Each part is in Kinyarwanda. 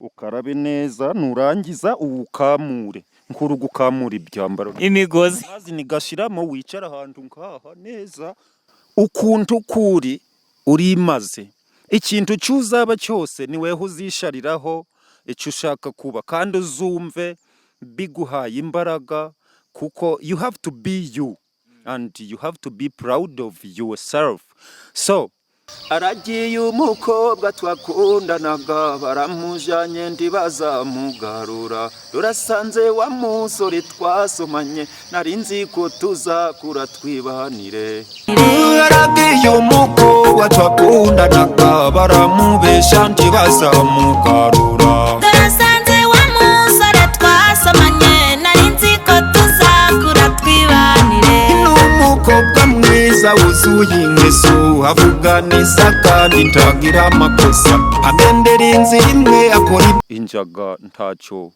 Ukarabe neza, nurangiza uwukamure nk'uri gukamura ibyambaro. Imigozi. Amazi nigashiramo, wicara ahantu nkaha neza, ukuntu kuri urimaze ikintu cyuzaba cyose, ni weho uzishariraho icyo ushaka kuba, kandi uzumve biguhaye imbaraga, kuko you have to be you and you have to be proud of yourself. So aragiye umukobwa twakundanaga, baramujanye ntibazamugarura. Rurasanze wa musore twasomanye, nari nzi ko tuzakura twibanire. Yaragiye umukobwa twakundanaga, baramubesha ntibazamugarura. Turasanze wa musore twasomanye, nari nzi ko tuzakura twibanire. N'umukobwa mwiza wuzuye ingeso, avuga neza kandi ntagira amakosa, agendera inzira imwe, akora Injaga ntacyo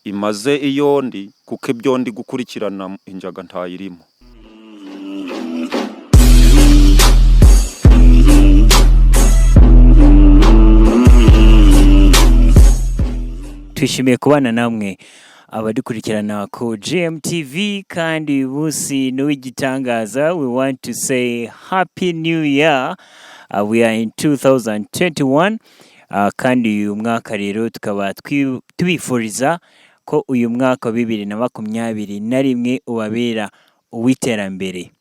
imaze iyo ndi, kuko ibyo ndi gukurikirana injaga ntayirimo. Twishimiye kubana namwe abadukurikirana ku GMTV, kandi uyu munsi ni uw'igitangaza. We want to say happy new year. We are in 2021. Kandi uyu mwaka rero tukaba tubifuriza ko uyu mwaka wa 2021 ubabera uw'iterambere.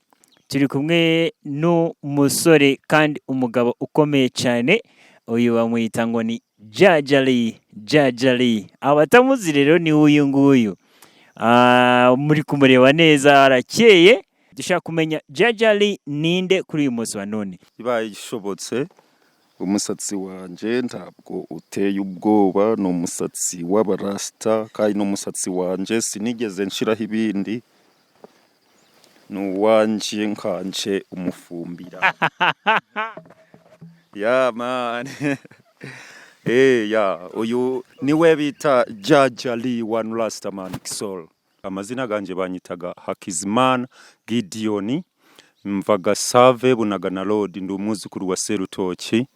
Turi kumwe n'umusore kandi umugabo ukomeye cyane, uyu bamwita ngo ni Jajali. Jajali, abatamuzi rero ni uyu nguyu. Muri kumureba neza, arakeye. Dushaka kumenya Jajali ninde kuri uyu munsi wa none? Ibaye ishobotse, umusatsi wanje ntabwo uteye ubwoba, ni umusatsi w'abarasita, kandi n'umusatsi wanje sinigeze nshiraho ibindi, ni uwanje nkanje umufumbira. Yeah man, yeah, uyu niwe bita Jajali One Rastaman Soul. Amazina ganje banyitaga Hakizimana Gideon, mvaga Save Bunagana Road, ndi umwuzukuru wa Serutoki.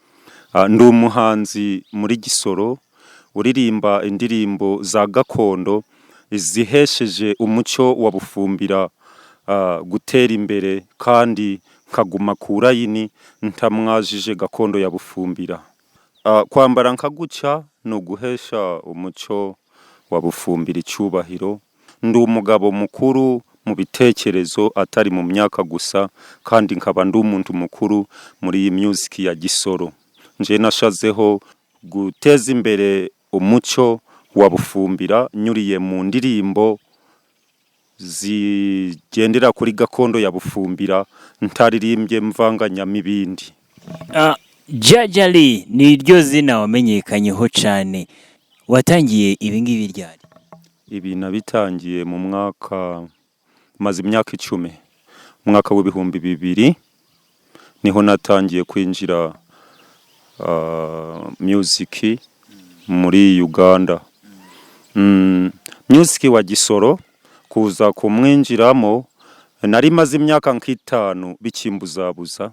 Ndi umuhanzi muri Gisoro uririmba indirimbo za gakondo zihesheje umuco wa Bufumbira gutera imbere, kandi nkaguma ku line ntamwajije gakondo ya Bufumbira. Kwambara nka guca ni uguhesha umuco wa Bufumbira icyubahiro. Ndi umugabo mukuru mu bitekerezo, atari mu myaka gusa, kandi nkaba ndi umuntu mukuru muri iyi music ya Gisoro. Nje nashazeho guteza imbere umuco wa Bufumbira nyuriye mu ndirimbo zigendera kuri gakondo ya Bufumbira, ntaririmbye mvanganyamo ibindi. Jajali ni iryo zina wamenyekanyeho cyane. Watangiye ibi ngibi ryari? Ibi nabitangiye mu mwaka, maze imyaka 10, umwaka w'2000 niho natangiye kwinjira music muri Uganda. Music wa Gisoro kuza kumwinjiramo nari maze imyaka nk'itanu bikimbuzabuza,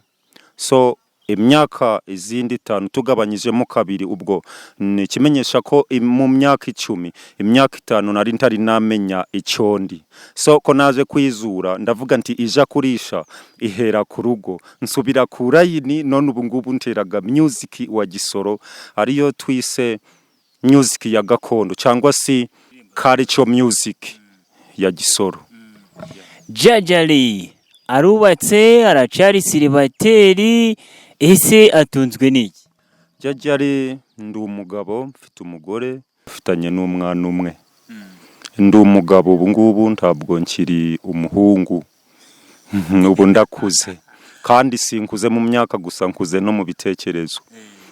so imyaka izindi 5 tugabanyijemo kabiri, ubwo ni ikimenyesha ko mu myaka 10, imyaka 5 nari ntari namenya icyo ndi. So ko naje kwizura, ndavuga nti ija kurisha ihera ku rugo, nsubira ku line. None ubu ngubu nteraga music wa Gisoro, ariyo twise music ya gakondo cyangwa se culture music ya Gisoro. Jajali arubatse, aracari célibataire, ese atunzwe n'iki? Jajali, ndi umugabo, mfite umugore, mfitanye n'umwana umwe. Ndi umugabo ubu ngubu, ntabwo nkiri umuhungu, ubu ndakuze, kandi sinkuze mu myaka gusa, nkuze no mu bitekerezo,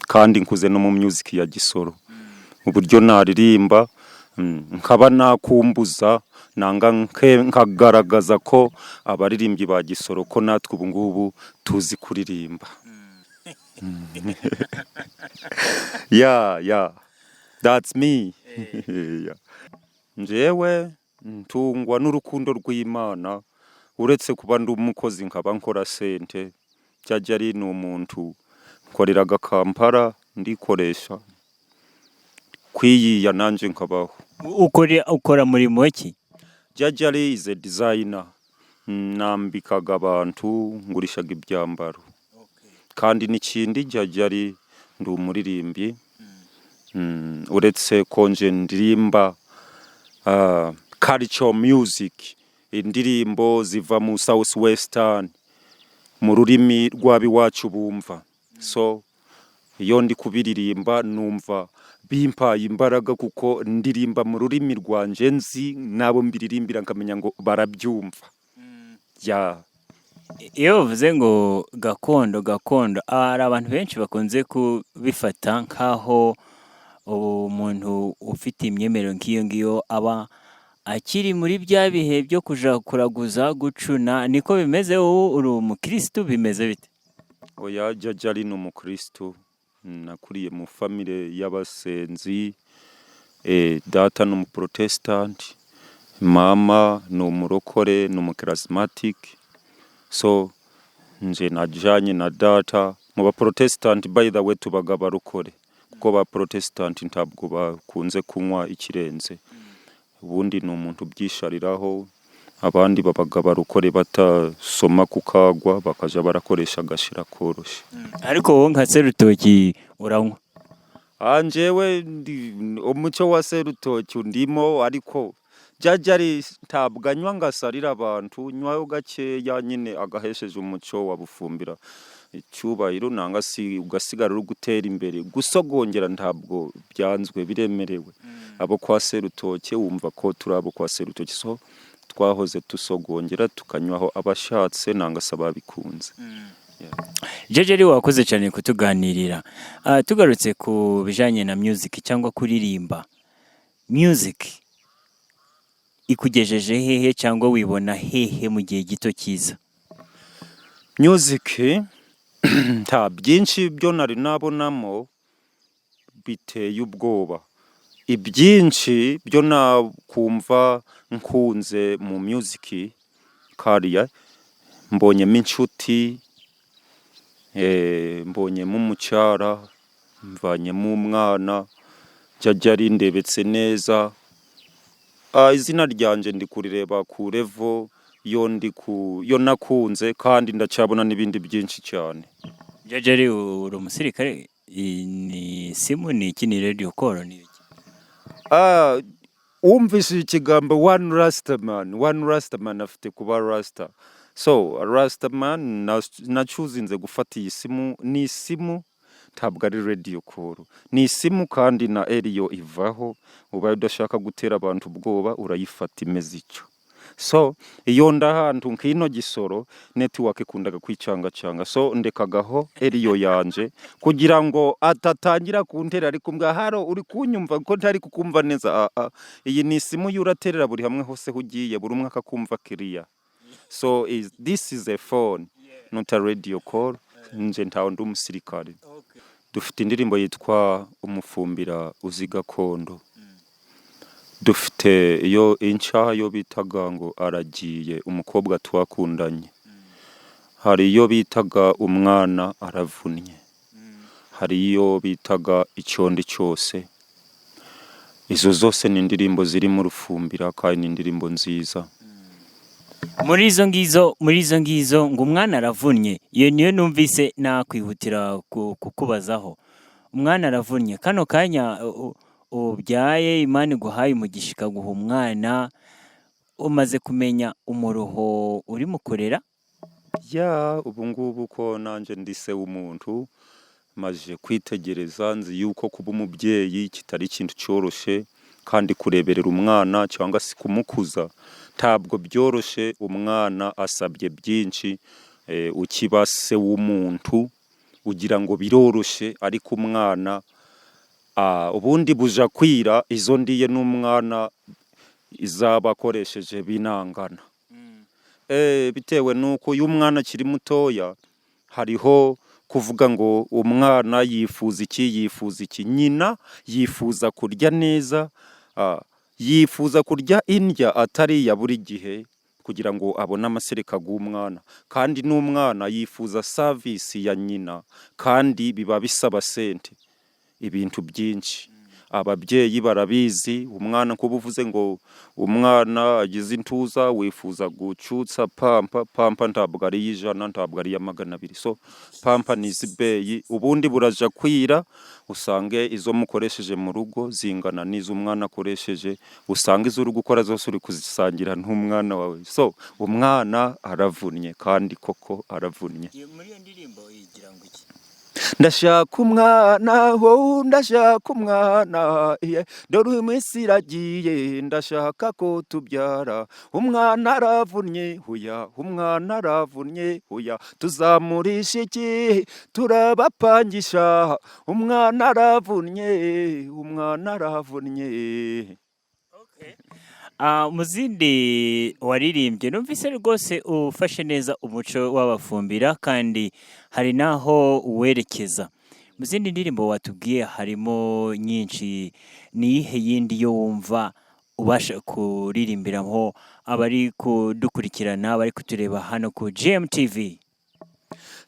kandi nkuze no mu music ya Gisoro, uburyo naririmba nkaba nakumbuza nanga nkagaragaza ko abaririmbyi ba Gisoro ko natwe ubu ngubu tuzi kuririmba. Yeah, that's me. Yeah. Njyewe ntungwa n'urukundo rw'Imana, uretse kuba ndi umukozi nkaba nkora sente. Jajali ni umuntu nkoreraga Kampala, ndikoresha. Kwiyiya nanje nkabaho. Ukora murimo ki? Jajali is a designer. Nambikaga abantu, ngurishaga ibyambaro. Kandi n'ikindi, Jajali ndi umuririmbyi. Uretse ko nje ndirimba culture music, indirimbo ziva mu South Western mu rurimi rw'abiwacu bumva. So iyo ndi kubiririmba numva bimpaye imbaraga, kuko ndirimba mu rurimi rwanje nzi, nabo mbiririmbira nkamenya ngo barabyumva ya. Iyo bavuze ngo gakondo, gakondo, hari abantu benshi bakunze kubifata nk'aho umuntu ufite imyemerere nk'iyo ngiyo aba akiri muri bya bihe byo kuja kuraguza, gucuna. Niko bimeze? Wowe uri umukirisitu, bimeze bite? Oya, Jajali ni umukristo. Nakuriye mu family y'abasenzi. Data ni umuprotestant, mama ni umurokore, ni umucharismatic. So nje najanye na data mu baprotestant. By the way, tubaga abarokore kuko ba protestant ntabwo bakunze kunywa ikirenze. Ubundi ni umuntu ubyishariraho. Abandi babaga abarokore batasoma kukagwa, bakaja barakoresha agashira koroshe. Ariko wowe nka Serutoki uranywa? Ah, njyewe umuco wa Serutoki ndimo, ariko Jajari ntabwo anywa ngo asarire abantu. Nywayo gakeya nyine agahesheje umuco wa Bufumbira icyubahiro, nanga si ugasigara uri gutera imbere. Gusogongera ntabwo byanzwe, biremerewe. Abo kwa Serutoke, wumva ko turi abo kwa Serutoke, so twahoze tusogongera, tukanywaho abashatse nanga se ababikunze. Jajali, wakoze cyane kutuganirira. Tugarutse ku bijanye na music cyangwa kuririmba, music ikugejeje hehe cyangwa wibona hehe mu gihe gito cyiza? Music nta byinshi byo nari nabonamo biteye ubwoba. Ibyinshi byo nakumva nkunze mu music career, mbonyemo inshuti, mbonyemo umucyara, mvanyemo umwana. Jajali ndebetse neza. Izina ryanje ndi kurireba ku level yo ndi ku yo nakunze, kandi ndacyabona n'ibindi byinshi cyane. Jajali, uri umusirikare? Ni simu, ni iki, ni radio call, ni iki? Wumvise ikigambo one rastaman, one rastaman afite kuba rasta. So rastaman nacuzinze gufata iyi simu. Ni isimu, ntabwo ari radio call, ni isimu. Kandi na eriyo ivaho, ubaye udashaka gutera abantu ubwoba urayifata imeze icyo. So iyo ndahantu nk'ino Gisoro, network ikundaga kwicangacanga, so ndekagaho eriyo yanje kugira ngo atatangira kuntera ariko mbwa haro uri kunyumva ko ntari kukumva neza. Iyi ni isimu yuraterera buri hamwe hose hugiye, buri umwe akakumva kiriya. So this is a phone, not a radio call. Nje ntawe ndi umusirikare. Dufite indirimbo yitwa Umufumbira uzi gakondo, dufite iyo inca yo bitaga ngo Aragiye umukobwa twakundanye, hari iyo bitaga Umwana aravunnye, hari iyo bitaga Icyondi cyose. Izo zose ni indirimbo ziri mu Rufumbira kandi ni indirimbo nziza. Muri izo ngizo ngo Umwana aravunnye, iyo niyo numvise nakwihutira kukubazaho. Umwana aravunnye, kano kanya ubyaye, Imana iguhaye umugisha ikaguha umwana, umaze kumenya umuruho uri mu kurera? Ya, ubu ngubu ko nanjye ndi se w'umuntu, maze kwitegereza, nzi yuko kuba umubyeyi kitari ikintu cyoroshye, kandi kureberera umwana cyangwa se kumukuza ntabwo byoroshye. Umwana asabye byinshi. Ukiba se w'umuntu ugira ngo biroroshye, ariko umwana ubundi buja kwira izo ndiye n'umwana izaba akoresheje binangana. Bitewe n'uko iyo umwana akiri mutoya, hariho kuvuga ngo umwana yifuza iki, yifuza iki. Nyina yifuza kurya neza, yifuza kurya indya atari iya buri gihe kugira ngo abone amasereka y'umwana. Kandi n'umwana yifuza service ya nyina, kandi biba bisaba sente, ibintu byinshi. Ababyeyi barabizi. Umwana, kuba uvuze ngo umwana agize intuza, wifuza gucutsa pampa. Pampa ntabwo ari iy'ijana, ntabwo ari iya 200. So pampa ni izibeyi. Ubundi buraja kwira, usange izo mukoresheje mu rugo zingana n'izo umwana akoresheje, usanga izo uri gukora zose uri kuzisangira n'umwana wawe. So umwana aravunnye, kandi koko aravunnye. Muri iyo ndirimbo igira ngo iki? Ndashaka umwana, wowe, ndashaka umwana, iye, dore iminsi iragiye, ndashaka ko tubyara. Umwana aravunnye, huya, umwana aravunnye, huya, tuzamurisha iki? Turabapangisha. Umwana aravunnye, umwana aravunnye. Ah, mu zindi waririmbye numvise rwose ufashe neza umuco w'Abafumbira, kandi hari n'aho werekeza. Mu zindi ndirimbo watubwiye harimo nyinshi, ni iyihe yindi yo wumva ubasha kuririmbiraho abari kudukurikirana, bari kutureba hano ku GMTV?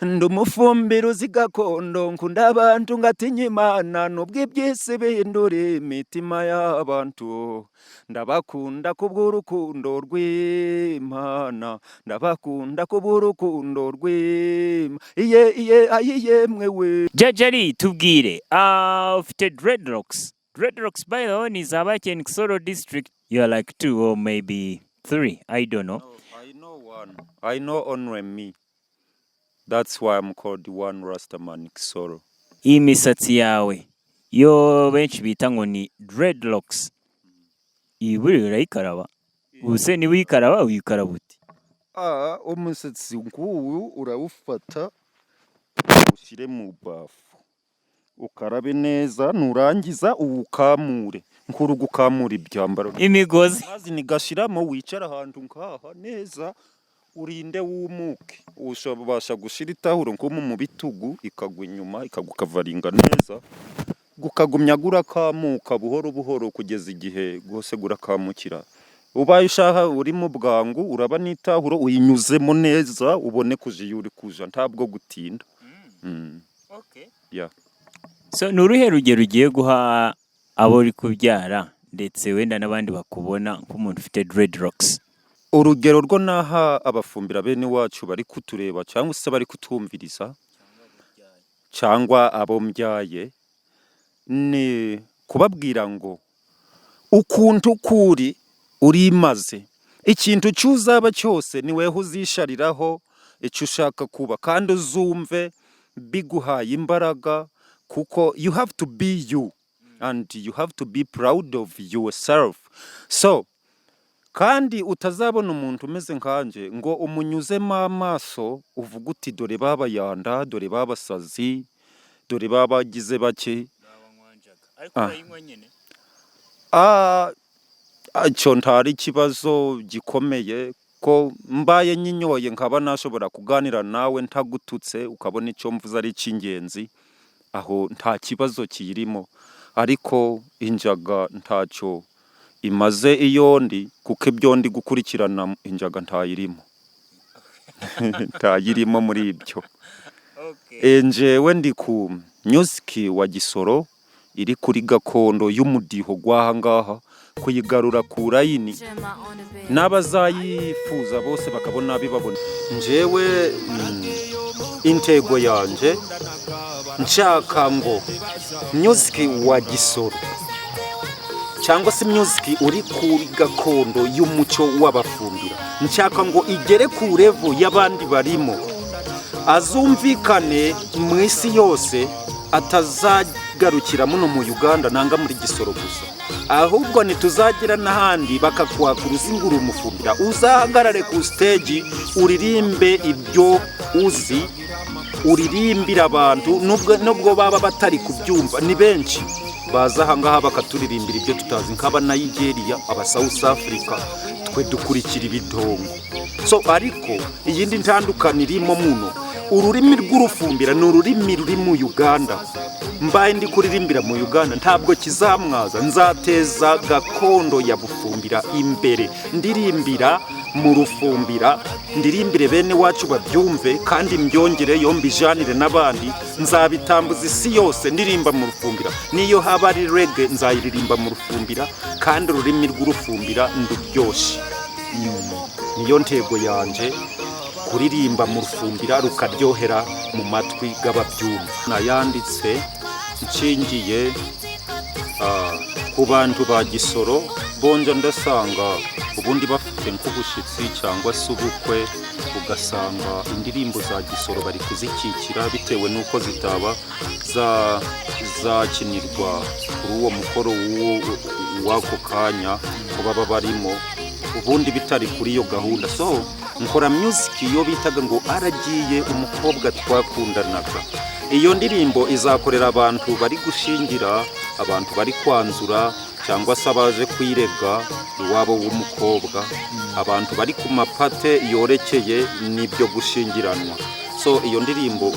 Ndi Umufumbiro uzi gakondo, nkunda abantu, ngatinya Imana, nubwo iby'isi bihindura imitima y'abantu. Ndabakunda kubw'urukundo rw'Imana, ndabakunda kubw'urukundo rw'Imana, iye iye ayiyemwe we. Jajari, tubwire, ufite dreadlocks. Dreadlocks, by the way, ni za bake in Kisoro District. You are like two or maybe three, I don't know. I know one. I know only me. That's why I'm called One Rastaman Kisoro. Iyi misatsi yawe yo benshi bita ngo ni dreadlocks, iyi buriya urayikaraba? Ubuse niba uyikaraba, uyikaraba ute? Ah, umusatsi nguyu urawufata, ushyire mu bafu, ukarabe neza, nurangiza uwukamure nk'uri gukamura ibyambaro. Imigozi. Amazi nigashiramo, wicara ahantu nkaha neza, urinde wumuke. Ushabasha gushira itahuro nko mu bitugu, ikagwa inyuma, ikagukavaringa neza, gukagumya gurakamuka buhoro buhoro kugeza igihe rwose gurakamukira. Ubaye ushaka uri mu bwangu, uraba n'itahuro uyinyuzemo neza, ubone kuja iyo uri kuja, ntabwo gutinda. Yeah. So ni uruhe rugero ugiye guha abo uri kubyara, ndetse wenda n'abandi bakubona nk'umuntu ufite dreadlocks? Urugero rwo naha Abafumbira bene wacu bari kutureba cyangwa se bari kutumviriza cyangwa abo mbyaye, ni kubabwira ngo ukuntu kuri urimaze, ikintu cyuzaba cyose ni weho uzishariraho icyo ushaka kuba, kandi uzumve biguhaye imbaraga, kuko you have to be you and you have to be proud of yourself. So kandi utazabona umuntu umeze nkanjye ngo umunyuzemo amaso uvuge uti: "Dore babayanda, dore babasazi, dore babagize bake." Ah. Ah, icyo ntari ikibazo gikomeye, ko mbaye nyinyoye nkaba nashobora kuganira nawe ntagututse, ukabona icyo mvuze ari icy'ingenzi, aho nta kibazo kiyirimo. Ariko injaga ntacyo imaze iyo ndi, kuko ibyo ndi gukurikirana injaga ntayirimo, ntayirimo muri ibyo. Njyewe ndi ku music wa Gisoro iri kuri gakondo y'umudiho gw'aha ngaha, kuyigarura ku line, n'abazayifuza bose bakabona bibabona. Njyewe intego yanje, nshaka ngo music wa Gisoro cyangwa se music uri kuri gakondo y'umuco w'Abafumbira, nshaka ngo igere ku level y'abandi barimo, azumvikane mu isi yose, atazagarukira muno mu Uganda nanga muri Gisoro gusa, ahubwo ntituzagira n'ahandi bakakwaka uruzingura Umufumbira, uzahagarare ku stage uririmbe ibyo uzi, uririmbira abantu nubwo baba batari kubyumva. Ni benshi baza aha ngaha bakaturirimbira ibyo tutazi, nk'aba Nigeria, aba South Africa, twe dukurikira ibidongo. So ariko iyindi ntandukano irimo muno, ururimi rw'Urufumbira ni ururimi ruri mu Uganda. Mbaye ndi kuririmbira mu Uganda, ntabwo kizamwaza. Nzateza gakondo ya Bufumbira imbere, ndirimbira mu Rufumbira, ndirimbire bene wacu babyumve, kandi mbyongereyo mbijanire n'abandi. Nzabitambuza isi yose ndirimba mu Rufumbira. Niyo haba ari reggae, nzayiririmba mu Rufumbira, kandi ururimi rw'Urufumbira nduryoshe. Niyo ntego yanje, kuririmba mu Rufumbira rukaryohera mu matwi y'ababyumva. Nayanditse nshingiye ku bantu ba Gisoro bonja. Ndasanga ubundi bafite nk'ubushitsi cyangwa se ubukwe, ugasanga indirimbo za Gisoro bari kuzikikira bitewe n'uko zitaba zakinirwa kuri uwo mukoro w'ako kanya ko baba barimo, ubundi bitari kuri iyo gahunda. So nkora music iyo bitaga ngo "Aragiye umukobwa twakundanaga". Iyo ndirimbo izakorera abantu bari gushingira, abantu bari kwanzura, cyangwa se abaje kwirega iwabo w'umukobwa, abantu bari ku ma party yorekeye n'ibyo gushingiranwa. So iyo ndirimbo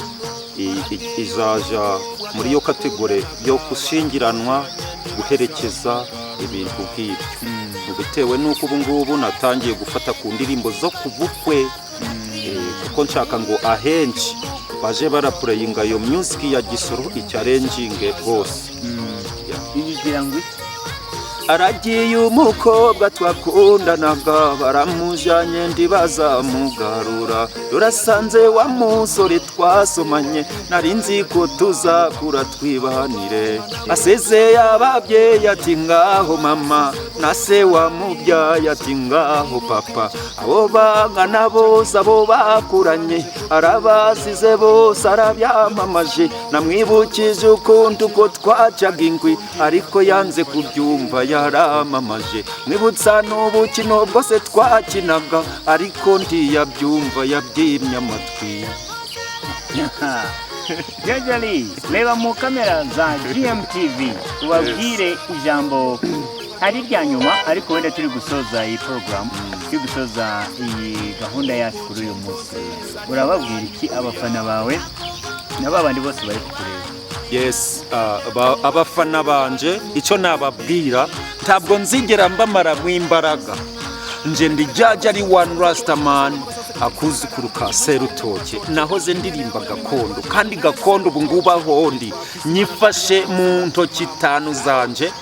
izaja muri iyo category yo gushingiranwa, guherekeza, ibintu nk'ibyo, bitewe n'uko ubu ngubu natangiye gufata ku ndirimbo zo ku bukwe, kuko nshaka ngo ahenshi baje baraplayinga iyo music ya Gisoro icyarenjinge rwose. Ibigira ngo iki? Aragiye umukobwa twakundanaga, baramujanye ntibazamugarura. Turasanze wa musore twasomanye, nari nzi ko tuzakura twibanire. Asezeye ababyeyi ati "Ngaho mama", na se wamubyaye ati "Ngaho papa". Abo bangana bose, abo bakuranye, arabasize bose, arabyamamaje. Namwibukije ukuntu uko twacaga ingwi, ariko yanze kubyumva, yaramamaje. Mwibutsa n'ubukino bwose twakinaga, ariko ntiyabyumva, yabyimye amatwi. Jajali, reba mu kamera za GMTV, ubabwire ijambo ari irya nyuma, ariko wenda turi gusoza iyi porogaramu, turi gusoza iyi gahunda yacu kuri uyu munsi. Urababwira iki abafana bawe na ba bandi bose bari kukureba? Yes, abafana banje, icyo nababwira, ntabwo nzigera mbamara imbaraga. Nje ndi Jajali One Rastaman, akuzukuru ka Serutoke. Nahoze ndirimba gakondo, kandi gakondo ubu ngubu aho ndi nyifashe mu ntoki itanu zanje,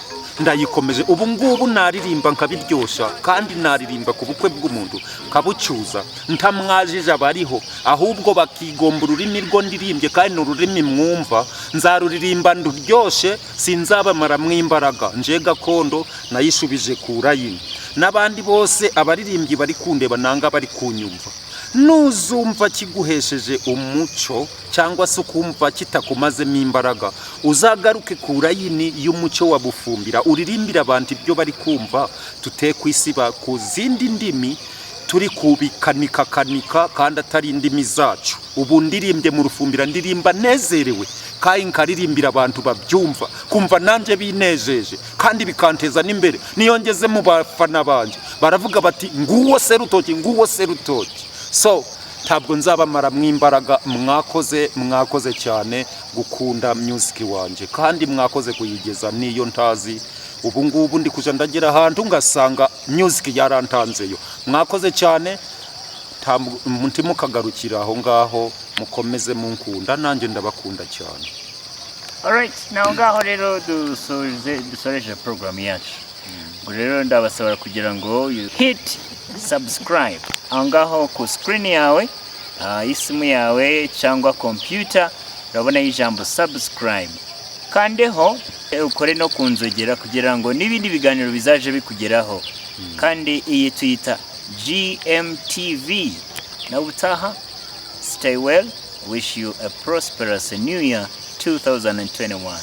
ndayikomeje. Ubu ngubu naririmba nkabiryosha, kandi naririmba ku bukwe bw'umuntu nkabucyuza, ntamwajije abariho, ahubwo bakigomba ururimi rwo ndirimbye, kandi ni ururimi mwumva. Nzaruririmba nduryoshe, sinzabamaramwo imbaraga. Nje gakondo nayishubije ku line. N'abandi bose abaririmbyi bari kundeba nanga bari kunyumva, nuzumva kiguhesheje umuco cyangwa se ukumva kitakumazemo imbaraga, uzagaruke ku line y'umuco wa Bufumbira, uririmbire abantu ibyo bari kumva. Tute kwisiba ku zindi ndimi turi kubikanikakanika kandi atari indimi zacu. Ubu ndirimbye mu Rufumbira, ndirimba nezerewe, kandi nkaririmbira abantu babyumva, kumva nanjye binejeje kandi bikanteza n'imbere. Niyo ngeze mu bafana banje, baravuga bati "Nguwo Serutoki, nguwo Serutoki". So ntabwo nzabamaramwo imbaraga. Mwakoze, mwakoze cyane gukunda music wanjye, kandi mwakoze kuyigeza niyo ntazi. Ubu ngubu ndi kuja ndagera ahantu ngasanga music yarantanzeyo. Mwakoze cyane, ntimukagarukira aho ngaho, mukomeze munkunda, nanjye ndabakunda cyane. Alright, naho ngaho rero dusoje, dusoreje porogaramu yacu. Ubwo rero ndabasaba kugira ngo you hit subscribe aho ngaho ku screen yawe, y'isimu yawe cyangwa computer. Urabona ijambo subscribe, kandeho, ukore no ku nzogera kugira ngo n'ibindi biganiro bizaje bikugeraho. Kandi iyi tuyita GMTV. Nawe utaha, stay well. Wish you a prosperous new year 2021.